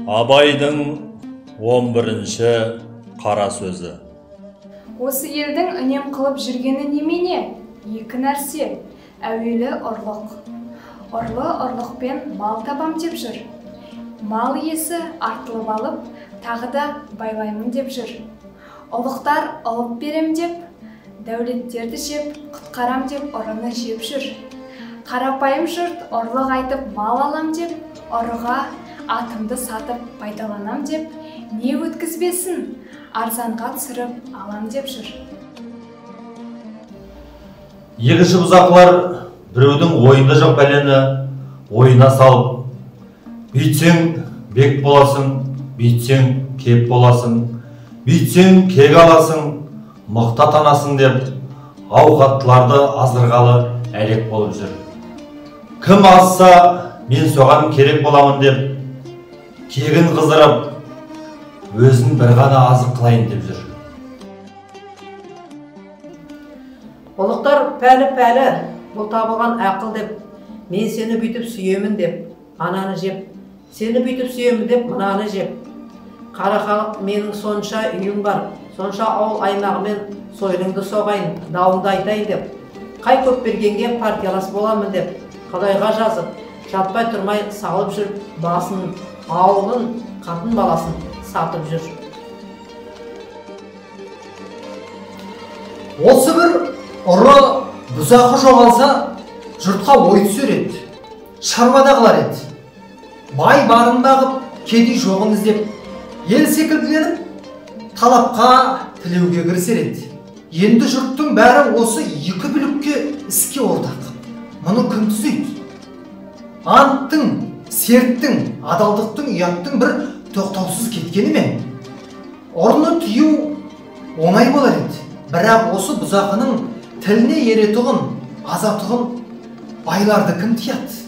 Абайдың 11-ші қара сөзі. Осы елдің үнем қылып жүргені немене? Екі нәрсе. Әуелі ұрлық. Ұрлы ұрлықпен мал табам деп жүр. Мал иесі артылып алып, тағы да байлаймын деп жүр. Ұлықтар ұлып берем деп, дәулеттерді жеп, құтқарам деп ұрыны жеп жүр. Қарапайым жұрт ұрлық айтып мал алам деп, ұрыға атымды сатып пайдаланам деп, не өткізбесін, арзанға түсіріп алам деп жүр. Екінші бұзақылар біреудің ойында жоқ бәлені ойына салып, бүйтсең бек боласың, бүйтсең кеп боласың, бүйтсең кек аласың, мықты атанасың деп ауқаттыларды аздырғалы әлек болып жүр. Кім азса, мен соған керек боламын деп кегін қыздырып, өзін бір ғана азық қылайын деп жүр. Ұлықтар пәлі-пәлі, бұл табылған ақыл деп, мен сені бүйтіп сүйемін деп, ананы жеп, сені бүйтіп сүйемін деп, мынаны жеп. Қара халық менің сонша үйім бар, сонша ауыл аймағымен сойылыңды соғайын, дауыңды айтайын деп, қай көп бергенге партиялас боламын деп, Құдайға жазып, жатпай тұрмай салып жүріп, басын, ауылын, қатын баласын сатып жүр. Осы бір ұры бұзақы жоғалса, жұртқа ой түсер еді, шаруада қылар еді. Бай барын бағып, кедей жоғын іздеп, ел секілділеніп, талапқа, тілеуге кірісер еді. Енді жұрттың бәрі осы екі бүлікке іске ортақ. Мұны кім түзейді? Анттың, серттің, адалдықтың, ұяттың бір тоқтаусыз кеткені ме? Ұрыны тыю оңай болар еді. Бірақ осы бұзақының тіліне еретұғын, азатұғын байларды кім тияды?